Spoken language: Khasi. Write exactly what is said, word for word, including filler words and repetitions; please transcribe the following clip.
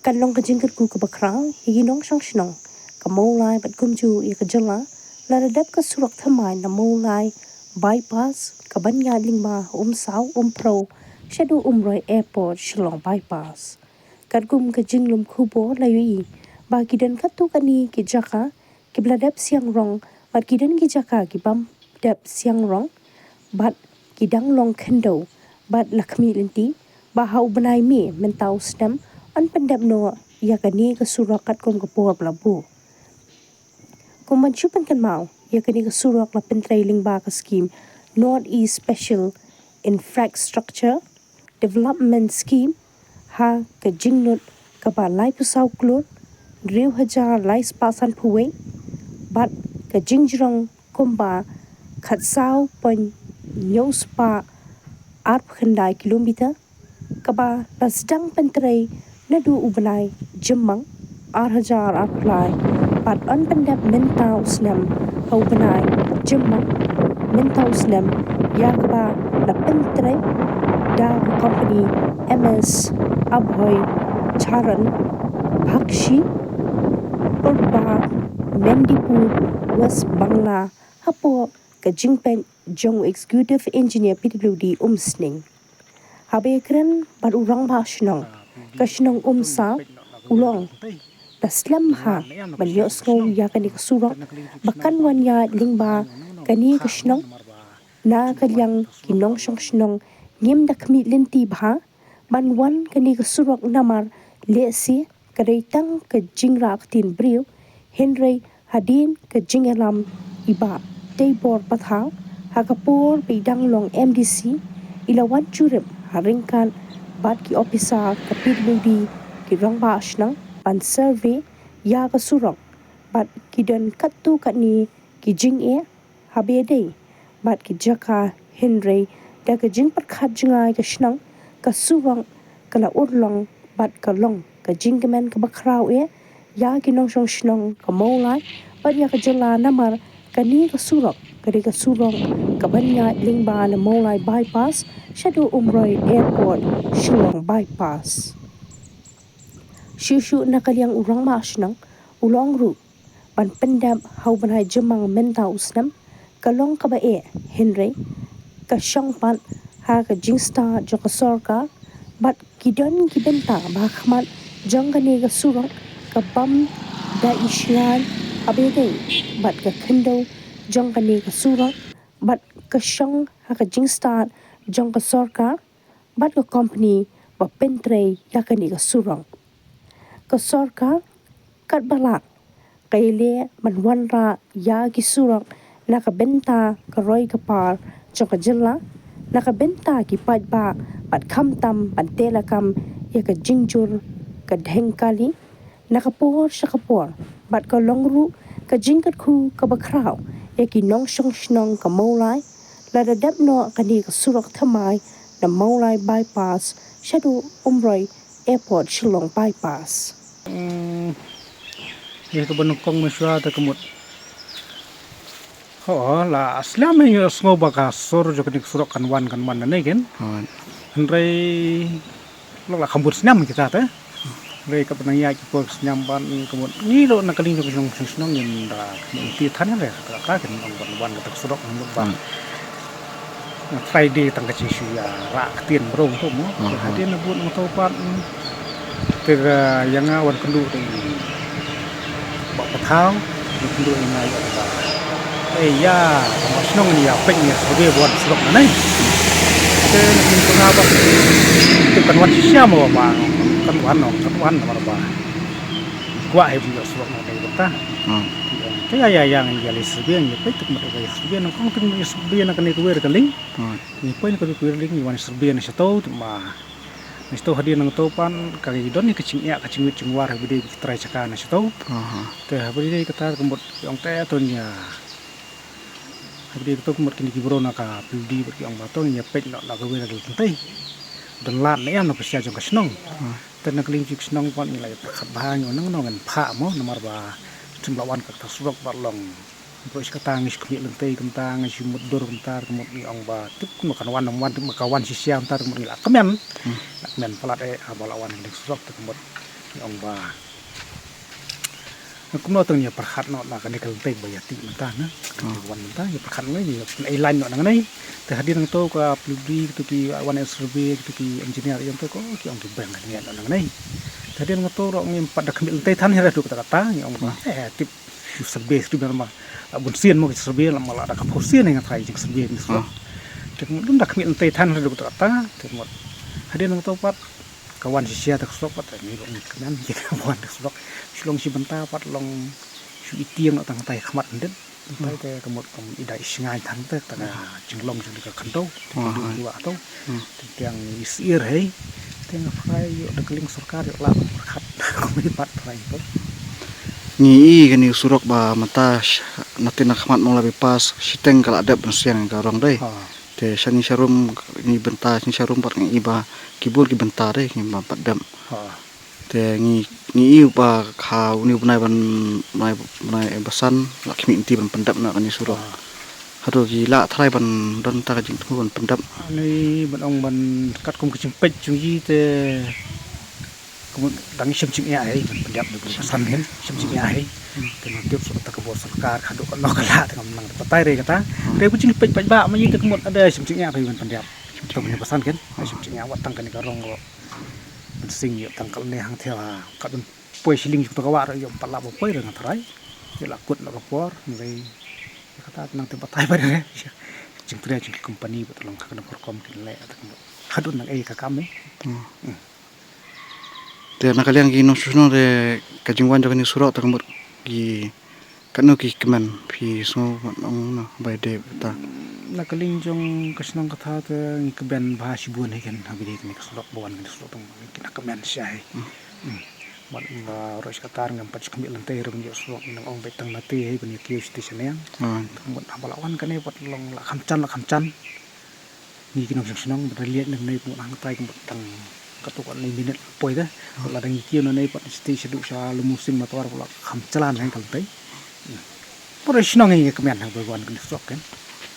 Kan long ka jingkyrkhu kaba khraw ïa ki nongshong shnong ka Mawlai bad kumjuh ïa ka jylla lada dep ka surok thymmai na Mawlai Bypass kaban ïaid lyngba Umsaw Umphrew shaduh Umroi Airport Shillong Bypass. Katkum ka jinglum khubor la ïohi ba ki don katto katne ki jaka kiba la dep siang rong bad ki don ki jaka ki bym dep siang rong bad ki dang long khyndew bad la khmih lynti ba ha u bnai May mynta u snem yn pyndep noh ïa kane ka surok katkum ka por ba la buh. Kum ban shu pynkynmaw, ïa kane ka surok la pyntrei lyngba ka skim North East Special Infrastructure Development Scheme ha ka jinglut kaba laiphew saw klur hynriew hajar laispah sanphew wei bad ka jingjrong kumba khatsaw point hynñiew spah arphew khyndai kilometer, kaba la sdang pyntrei naduh u bnai Jymmang ar hajar arphew lai bad yn pyndep mynta u snem ha u bnai Jymmang mynta u snem, ïa kaba la pyntrei da ka kompani M S Abhay Charan Bakshi, Purba, Mendipur, West Bangla, hapoh ka jingpeit jong u Executive Engineer P W D Umsning. Haba ïakren bad u rangbah shnong ka shnong Umsaw, u la ong da slem bha ban ïohsngew ïa kane ka surok ba kan wan ïaid lyngba kane ka shnong. Na ka liang ki nongshong shnong ngim da khmih lynti bha ban wan kane ka surok namar lehse ka dei tang ka jingrah ktien briew, hynrei hadien ka jingïalam i Bah Teibor Pathaw ha ka por ba i dang long M D C, i la wan jurip ha ryngkat bad ki ophisar ka P W D, ki rangbah shnong ban survey ïa ka surok bad ki don katto katne ki jingeh haba ïadei bad ki jaka, hynrei da ka jingpyrkhat jngai ka shnong, ka surok ka la urlong bad ka long ka jingkmen kaba khraw eh ïa ki nongshong shnong ka Mawlai bad ïa ka jylla namar kane ka surok ka dei ka surok kaban ïaid lyngba na Mawlai Bypass shaduh Umroi Airport Shillong Bypass. Shuh shuh na ka liang u rangbah shnong u la ong ruh ban pyndep ha u bnai Jymmang mynta u snem ka long kaba eh, hynrei ka shong pat ha ka jingstad jong ka sorkar bad ki don ki bynta ba ha khmat jong kane ka surok ka bym da i shngaiñ haba ïadei bad ka khyndew jong kane ka surok bad ka shong ha ka jingstad jong ka sorkar bad ka kompani ba pyntrei ïa kane ka surok. Ka sorkar katba lah ka ïaleh ban wanrah ïa ki surok na ka bynta ka roi ka par jong ka jylla, na ka bynta ki paidbah bad khamtam ban teh lakam ïa ka jingjur ka dheng kali na ka por sha ka por, bad ka long ruh ka jingkyrkhu kaba khraw ïa ki nongshong shnong ka Mawlai lada dep noh kane ka surok thymmai na Mawlai Bypass shaduh Umroi Airport Shillong Bypass. Hmm, ïa kaba nyngkong mynshuwa te ka mut. Ho, la slem ïa sngew ba ka sur jong kane ka surok kan wan, kan wan nangne ken. Hynrei lok la kham bun snem kita te. Hynrei kaba nang ïaid ki por snem ban ka mut ngi ruh na ka liang jong ka shnong, shnong ngin da ngi ti than ïa re ka, ka ken ong ban wan kata ka surok ngi mut ba. Friday tang ka jingshu ïa rah ktien brong tu mo. Hadien na bun nangto pat. Te ïa nga wan kynduh te i Bah Pathaw, wan kynduh ïa nga ïa ba, eh, ïa ma shnong ïa peit ïa survey ba wan surok na nei. Te ngi kynduh ba te kan wan shisha mo ba kan wan, kan wan namar ba kwah ïa surok na nei bynta. Te ïa ïa ïa ngi ïa leit survey ngi peit te kumta ïa survey na kong te ngi survey na kane ka wer ka lieng. Ngi poi na ka wer ka lieng ngi wan survey na shato te ma. Ngi sdang hadien nangto pat ka ngi don ïa ka jingeh ka jingwit jingwar haba dei ki trai jaka na shatei. Te haba dei kata ka mut ki ong te to ngi ïa, haba dei kato ka mut kine ki bro na ka P W D bad ki ong ba to ngi ïa peit noh na kawei ka lynti. Don lad ne em na ka sha jong ka shnong. Te na ka liang jong ka shnong pat ngi la ïa pyrkhat bha ngi ong nang nong ngan phah mo namar ba shem la wan kata ka surok ba long Bro, shi katta ngi shu khmih lynti kumta, ngi shu mutdur kumta, ka mut ngi ong ba tip kumno kan wan, wan tip ma ka wan shisha kumta, ka mut ngi la kmen. La kmen palat eh, haba la wan kane ka surok te ka mut. Ong ba kumno tang ïa pyrkhat noh na kane ka lynti ba ïa ti mynta na. Kane ka wan mynta ïa pyrkhat noh ïa ei line noh nangne. Te hadien nangto ka pli bli kito ki wan survey kito ki engineer ïa to ko ki ong ki beng kane noh nangne. Te hadien nangto ro ngim pat da khmih lynti than hi ra duk kata kata ngi ong ba eh tip. Shu survey shu biar ma la bun sien mo ki survey la ma la da ka pho sien nga trai jing survey ni so. Te mo dum da khmih lynti than hi ra duk kata kata te mo hadien nangto pat ka wan shisha te ka surok pat ni long kmen ki ka wan te surok. Shu long shi bynta pat long shu itieng tang tai khmat ndit. Tai te ka mut kam i dai shngai than te ta ka jinglong jong ka khando te ka dum ki wa to. Te tiang i sir hei te nga phai yo da kling sorkar yo la khat ko mi pat phai to. Ngi i kani surok ba mata na tin na khmat mo la bi pas shiteng ka la dep ban siang ka rong dei. Te shani sharum ni bynta shani sharum pat ngi i ba ki bul ki bynta dei ngi ba pat dem. Te ngi ngi i ba kha uni u bnai ban bnai bnai basan la khmih nti ban pyndep na kani surok. Hato ki la tharai ban don ta ka jingthmu ban pyndep. Ani ban ong ban kat kum ka jingpeit jong i te kum dang shem jingïa hei ban pyndep ni basan hei shem jingïa hei. Te nang tip surok ta ka bor sorkar kha dok ka la te kam nang batai re kata. Re bu jingpeit peit ba ma i te kum ada shem jingïa hei ban pyndep. Te ni basan ken shem jingïa wat tang kani ka rong ro. Ban sing ïoh tang kal ne hang thia ka dun poi shilling jong ka wa ïoh pat la ba poi rang trai ïoh la kut na ka por ngai kata nang te batai ba re jing trai jing company ba tolong ka na por kom kin le ta ka dun nang ei ka kam ne. Te na ka liang ki nong shu nong de ka jingwan jong ni surok ta ka mut ki Katno ki kmen phi sngew ban ong na bai dei ta. Na ka liang jong ka shnong ka tha te ngi kmen bha shibun hi kan ha bide kane ka surok ba wan kane surok tang ki na kmen shai. Mat ba rosh ka tar ngam pat khmih lante re ban ïoh surok nang ong bai tang na te hi ban ïoh kiew shite shaneng. Mat na ba la wan kane pat long la kham chan la kham chan. Ngi ki nong shnong shnong ba da liat nang nei pung hang tai kum tang ka tu ka nei minit poi da la dang ki na nei pat sti sha du sha lumu sing motor la kham chalan hai kal tai. Por shnong ngi kmen hang ba wan kan sok kan.